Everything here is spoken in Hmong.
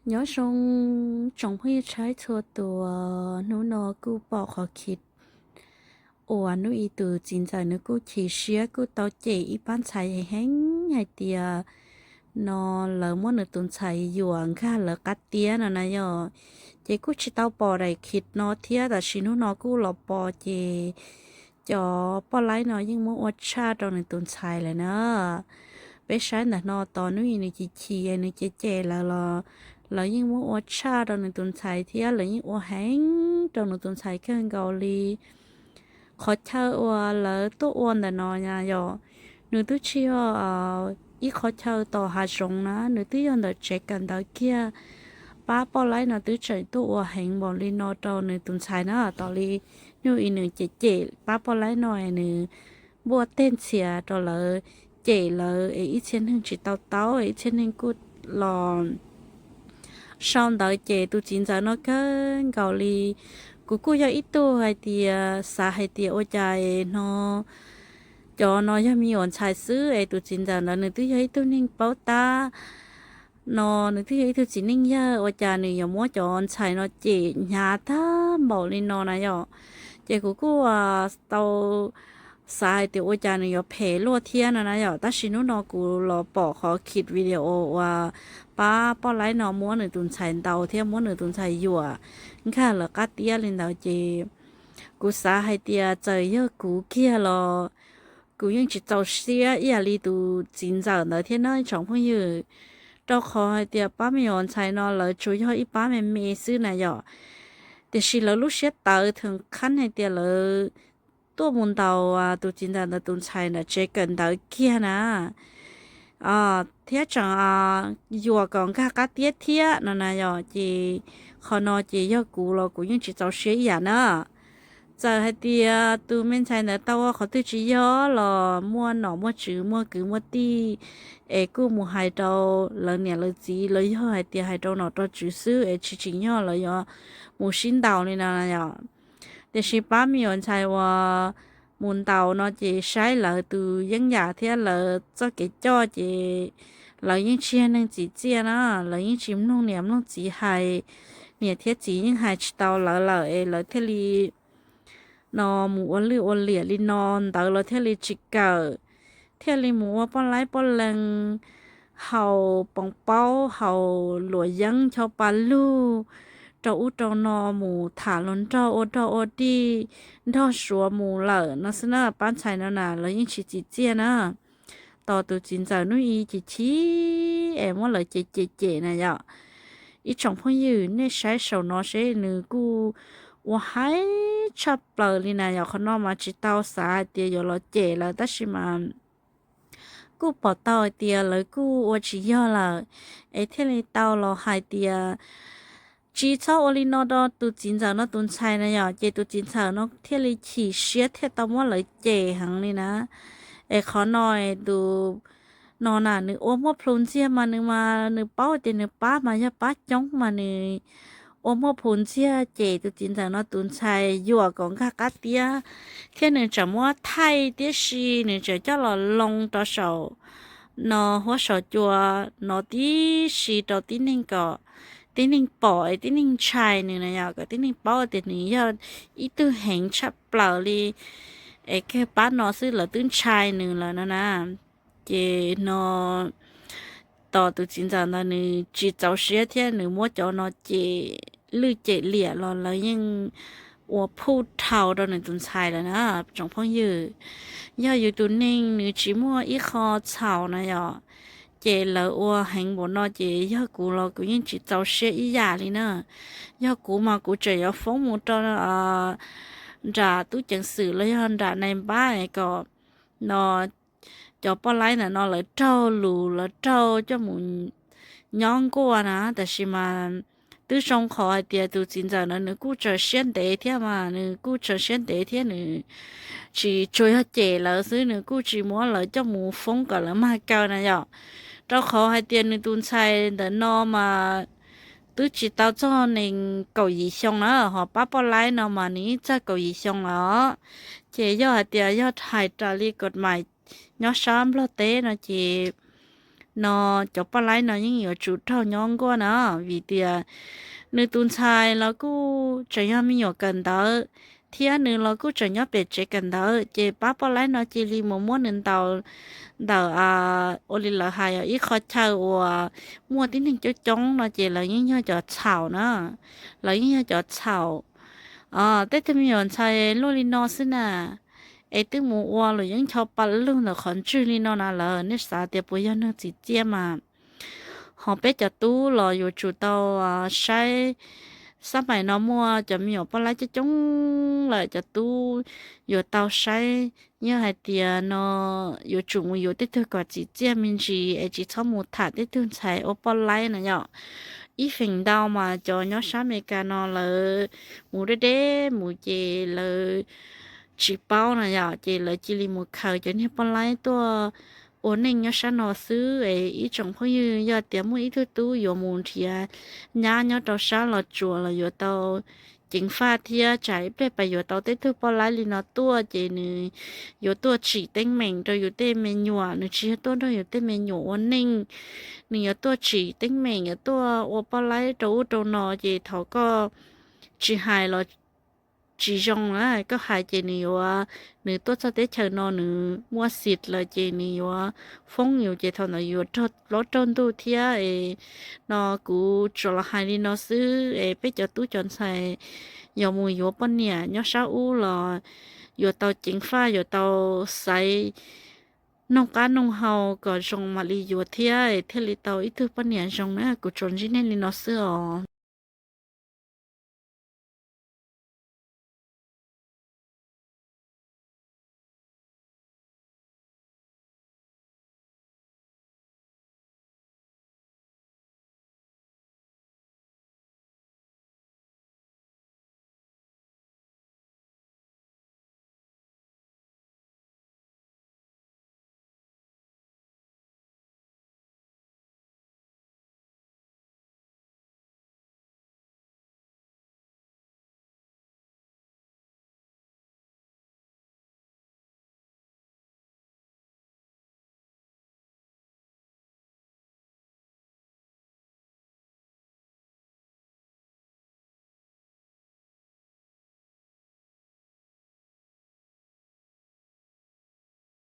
Nyob zoo tsoom phooj ywg tshawb txhua tus, hnub no kuj pom qhov khiv uas hnub ib tus txiv ntxawm nws kuj chim siab kuj tau cem ib pab ntxhais heev heev hais tias no lawv muab nws tus ntxhais yuam nkag lawv qab tiab no na yom. Ces kuj tsis tau pom daim khiv no thiab, tab sis hnub no kuj los pom ces cov poj laib no yeej muab ua tshaj rau nws tus ntxhais lawm na. Peb saib ntawm no tos hnub ib nws chim chim nws cem cem lawv los lawv yeej muab ua tshaj rau nws tus ntxhais thiab lawv yeej ua heev rau nws tus ntxhais kawg nkaus li. Qhov chaw uas lawv tuaj ua ntawm no na yom, nws twb tsis yog ib qhov chaw tom hav zoov na, nws twb yog ntawm tsev kawm ntawv kiag. Pab poj laib no twb tseem tuaj ua heev npaum li no rau nws tus ntxhais na. Tos li hnub ib nws cem cem pab poj laib no es nws npuaj teg ntxhias rau lawv, cem lawv es ib txhia neeg tsis tau taub, ib txhia neeg kuj los sau ntawv cem tus txiv ntxawm no kawg nkaus li. Kuv kuj yog ib tug hais tias xav hais tias ua cas no cov no yog me nyuam ntxhais xwb es tus txiv ntxawm ntawd nws twb yog ib tug neeg paub tab no, nws twb yog ib tug txiv neej yawg, ua cas nws yuav muab cov ntxhais no cem hnyav tag npaum li no na yom. Ces kuv kuj tau xav hais tias ua cas nws yuav phem luaj thiab no na yom. Tab sis hnub no kuv los pom qhov khiv video uas pab poj laib no muab nws tus ntxhais ntaus thiab muab nws tus ntxhais yuam nkag lawv qab tiab li ntawd ces kuv xav hais tias txawm yog kuv kiag los kuv yeej tsis txaus siab ib yam li tus txiv ntxawm ntawd thiab nawb tsoom phooj ywg. Rau qhov hais tias pab me nyuam ntxhais no lawv tsuas yog ib pab me me xwb na yom, tiam sis lawv lub siab tawv thwm qhab hais tias lawv tuaj mus ntaus tus txiv ntxawm ntawd tus ntxhais ntawm tsev kawm ntawv kiag na, thiab tseem yuam kom nkag qab tiab thiab no na yom. Ces qhov no ces yog kuv los kuv yeej tsis txaus siab ib yam na. Txawm hais tias tus me ntxhais ntawd tau ua qhov twg tsis yog los muaj nom muaj tswv muaj kwv muaj tij es kuj mus hais rau lawv niam lawv txiv los yog hais tias hais rau nom rau tswv xwb es tsis tsim nyog lawv yuav mus sib ntaus li no yom. Tiam sis pab me nyuam ntxhais uas mus ntaus no ces saib lawv tus yeeb yam thiab lawv txoj kev coj ces lawv yeej tsis yog neeg txim txiaj na, lawv yeej tsis mloog niam mloog txiv hais, niam thiab txiv yeej hais tsis tau lawv lawm es lawv thiaj li no mus ua lwj ua liam li no, ntawv los thiaj li tsis kawm, thiaj li mus ua poj laib poj leeg, haus poos paub, haus luam yeeb, chaw pa lug, rau ub rau no, mus tham luag nrog ua dog ua dig, nrog suav mus lawm no xwb na. Pab ntxhais no na lawv yeej tsis txim txiaj na. Tos tus txiv ntxawm hnub ib chim chim es muab lawv cem cem cem na yom. Ib tsoom phooj ywg nej saib saum no seb nws kuj ua haib tshaj plaws li na yom. Qhov no mas tsis tau xav hais tias yuav los cem lawv tab sis mas kuj pom tau hais tias lawv kuj ua tsis yog lawm, es thiaj li tau los hais tias tsis txhob ua li no rau tus txiv ntxawm no tus ntxhais na yom. Ces tus txiv ntxawm no thiaj li chim siab thiaj tau muab lawv cem heev li na. Es qhov no tus no na nws ua muaj plhus ntxiag mas nws mas nws paub tias nws pab mas yog pab coob mas nws ua muaj plhus ntxiag cem tus txiv ntxawm no tus ntxhais yuam kom nkag qab tiab, thiab nws tseem muab thaij tib si, nws tseem coj los loo rau saum no huab saum cua no tib si rau tib neeg kom tib neeg pom es tib neeg ntshai nws na yom, kom tib neeg paub tias nws yog ib tug heev tshaj plaws li, es kiag pab no xwb lawv twb ntshai nws lawm no na. Ces no tos tus txiv ntxawm ntawd nws tsis txaus siab thiab nws muab cov no cem lwj cem liam los lawv yeej ua phuj dhau rau nws tus ntxhais lawm na. Tsoom phooj ywg, yog yus tus neeg nws tsis muaj ib qho txhaum na yom, ces lawv ua heev npaum no ces yog kuv los kuv yeej tsis txaus siab ib yam li na. Yog kuv mas kuv tseem yuav foob mus rau nram tub ceev xwm los yog nram nais npab kom no cov poj laib ntawm no lawv raug lus lawv raug coj mus nyob nkuaj na, tab sis mas twb zoo qhov hais tias tus txiv ntxawm ntawd nws kuj tseem siab ntev thiab mas, nws kuj tseem siab ntev thiab nws tsis tsuas yog cem lawv xwb, nws kuj tsis muab lawv coj mus foob kom lawv mag kaw na yom. Rau qhov hais tias nws tus ntxhais ntawm no mas twb tsis tau txog nees kaum yim xyoo na, ho pab poj laib no mas nws txog kaum yim xyoo los. Ces yog hais tias yog hais raws li kom mas nyob sab Nplog teb no ces no cov poj laib no yeej yuav tsum raug nyob nkuaj na, vim tias nws tus ntxhais los kuj tseem yog me nyuam kawm ntawv, thiab nws los kuj tseem nyob pem tsev kawm ntawv, ces pab poj laib no cia li mus muab nws ntaus ntawm, ua li lawv hais ib qho chaw uas muaj tib neeg coob coob no ces lawv yeej yog cov txhaum na, lawv yeej yog cov txhaum. Tej tug me nyuam ntxhais luaj li no xwb na, es twb mus ua luam yeeb ncho pa lug ntawm qhov ntswg li no na lawm, nej xav tias puas yog neeg tsim txiaj mas? Ho peb cov tub los yuav tsum tau saib, xab mais no muaj cov me nyuam poj laib coob coob lawm, cov tub yuav tau saib, yog hais tias no yuav tsum mus yuav tej tug kom tsim txiaj me ntsis es tsis txhob mus tham tej tug ntxhais ua poj laib na yom. Ib feem ntau mas cov nyob sab Amelikas no lawv mus deb deb mus ces lawv tsis paub na yom, ces lawv cia li mus khaws cov niag poj laib tuaj ua neej nyob sab no xwb es ib tsoom phooj ywg, yog tias muaj ib tug tub yuav mus nrhiav nyab nyob rau sab Los Tsuas los yuav tau ceev faj thiab tsam ib pliag pas yuav tau tej tug poj laib li no tuaj ces nws yuav tuaj tsim teeb meem rau yus tej me nyuam, nws tsis yog tuaj nrog yus tej me nyuam ua neej, nws yuav tuaj tsim teeb meem, yuav tuaj ua poj laib rau ub rau no ces thaum koj tsis hais los tsis zoo na, koj hais ces nws yuav, nws tuaj txog teb chaws no nws muaj xim lawm ces nws yuav foob yus ces thaum ntawd yuav raug plaub raug ntug thiab es no kuv tsuas los hais li no xwb es peb cov tub cov ntxhais yog mus yuav poj niam nyob sab ub los yuav tau ceev faj, yuav tau xaiv noog qab noog hau kom zoo mam li yuav thiab es thiaj li tau ib tug poj niam zoo na. Kuv tsuas ntsib nej li no xwb os.